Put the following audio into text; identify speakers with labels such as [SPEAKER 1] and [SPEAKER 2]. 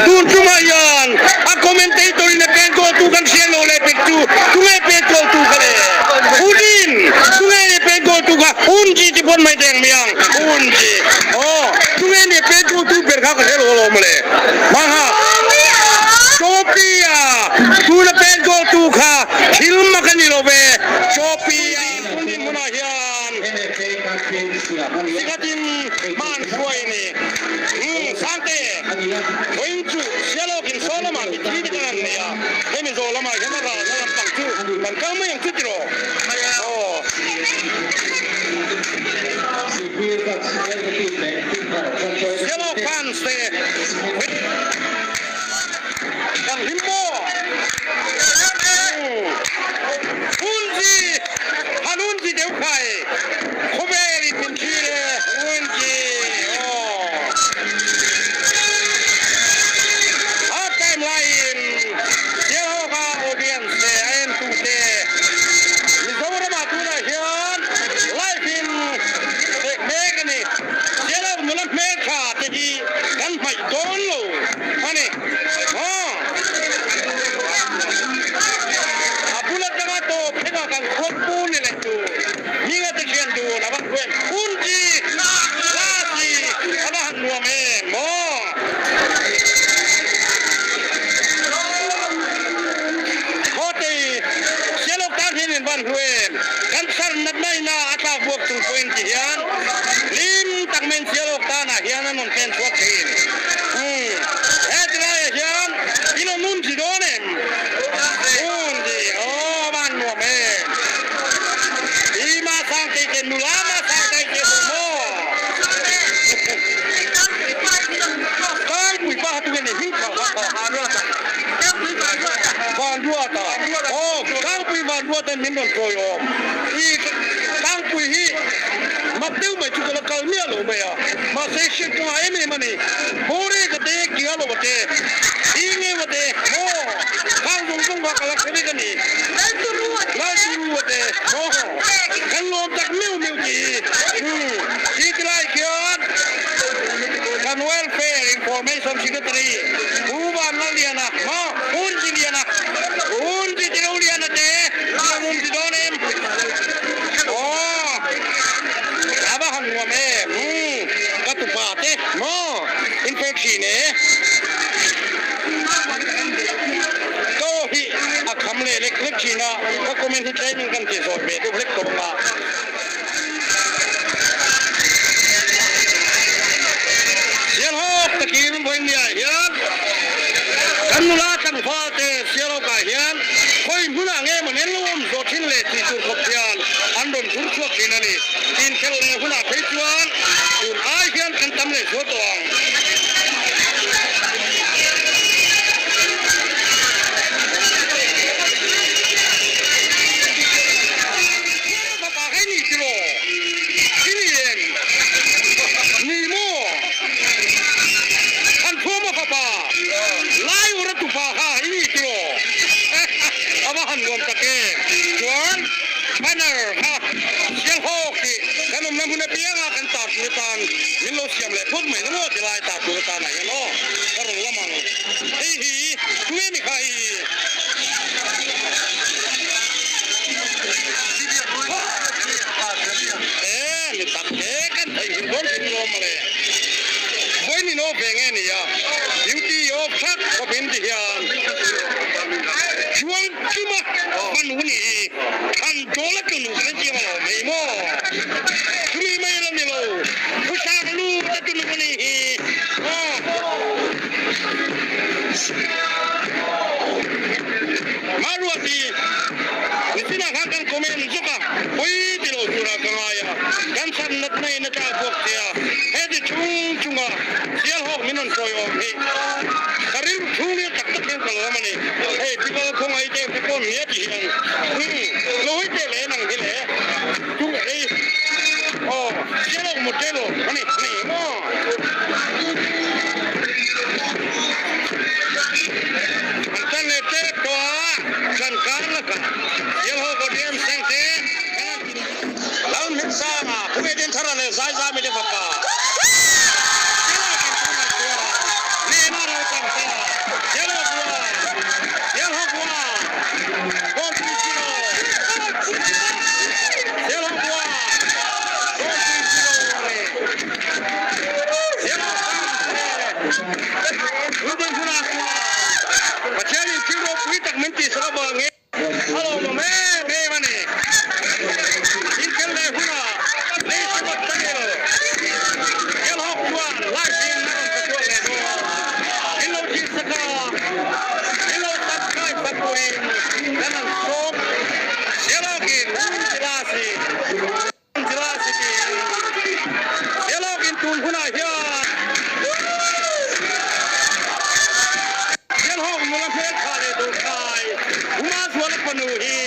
[SPEAKER 1] Tun tumah hian a commentator in a pen kawltu kan hriat lo leh pek chu tunge pen kawltu kha le? Putin! Tunge ni pen kawltu kha? Hunji ti pawn mai deng mai ang. Hunji. Aw, tunge ni pen kawltu ber kha ka hre lo alawm mawle. Mahha. Chawpia! Tuna pen kawltu kha thil mak a ni lo ve. Chawpia Putin hmunah hian sikhatin hma an hruai a ni. Umm, Sangte, vawiin chu Sialawkin saw lamah mitthi te kan han nei a, hemi zawh lamah hian a ralna lampang chu kan kal mai ang chu tiraw? Aw. Sialawk fans te kan hlim maw? Umm, Hunji, han Hunji deuh khai. Khawvel in min thlir e Unji aw. Half time laiin Sialhawka audience te a en tu te Mizoram ah tunah hian live in hreh mek a ni. Sialhawk nula hmeltha te hi kan hmaih dawn lo a ni. Aw. A bul atanga tawp thlengah kan khuappu ni leh tur. Hminga te thian dun a va hruaim hun chi class hi a va han nuam em maw. Khawtei Sialawk tan hian in van hlu em kan sar natna ina a tlak buak chung pawhin ti hian hlim tak maiin Sialawk tanah hian an rawn pen chhuak thin. Umm heti laiah hian in awm hun chi dawn em? Hun chi aw a va han nuam em. I ma sang tei te nula ma sang tei te hu maw? Kangpui pa tu nge ni hing kha kha kha. Van Ruata. Aw Kangpui Van Ruata min rawn sawi awm. I Kangpui hi mak deuh mai chu ka la kal miah lo mai a. Mahse hriat ka ngah em em a ni. Bore ka te kia lo te. I nge wa te maw? Khang zawng zawng kha ka la hre vek a ni. Lalturu a te maw? Kan lawm tak meuh meuh tih hi. Umm khi ti lai khian kan Welfare Information Secretary Pu Vanlalliana maw? Hunziliana Hunzitiloliana te an awm ti dawn em? Aw a va han nuam em? Umm ka tupa te maw? In fel thin e. Ka aw hi a kham leh lek lek thin a, ka comment hi tlem in kan ti zawt ve deuh hlek tawh ang a. Sialhawk takin vawiin ni ah hian. Kan nula tlangval te Sialawkah hian khawi hmunah nge maw nen lo awm zawh thin leh tih tur khawp hian an rawn thur chhuak thin a ni. Inkhelh leh hunah phei chuan tun ai hian kan tam leh zual tawh ang. Fapa hei ni tiraw? I ni em? Ni maw? Thanthuma fapa lai ura tupa kha i ni tiraw? A va han nuam tak e. Chuan banner kha Sialhawk tih kan awmna hmun apianga kan tar tur atan min lo siam leh phawt mai na maw tilai tar tur atan ah hian aw ka rawn lam ang. Hei hi tunge ni kha i? E mi tak he kan theih hlim dawn thin lawm mawle. Vawiin in aw ve nge ni a, duty off thak khawp in ti hian chuang chuma hmanu ni hi than dawl a tunu kan chiang alawm hei maw. Chumi mai la ni lo, Thusak lut a tunu a ni hi aw. Maruati, Nichinah khan kan comment zawk a, pawi ti lo turah ka ngai a, kan chhan natna in a tlak bawk che a, heti chung chunga Sialhawk min rawn sawi awm hi ka rilru chhung hi tak tak hian ka lawm a ni. Hei Pikal khawngaih te te pawh nia ti hian umm lo hawi teh leh nang hi le chu hei aw Sialhawk motel a ni a ni maw. An tan leh tep tawh a, kan kar lakah Yelho Godian Sengte kan an ti. Lalhmitsanga, Pu Eden Thara leh Zaizami te fapa, Yelho Kin Thunga chuan nena ro tam ta, Yelho Gua, Yelho Gua, 430, Yelho Gua, 430 a ni. Yelho Sangte. Reuben hunah chuan Pathianin thil ropui tak min tihsak avangin a lawmawm em em a ni. Inkhel leh hunah Leisuat Tail Kelhawk chuan live in a rawn chhuak leh dawn. Min lo tihsak a, min lo subscribe sak turin kan han sawm. Kelhawkin Tilasi. Sialawkin tun hunah hian Sialhawk nula hmeltha leh duhthai Uma Zuala fanu hi.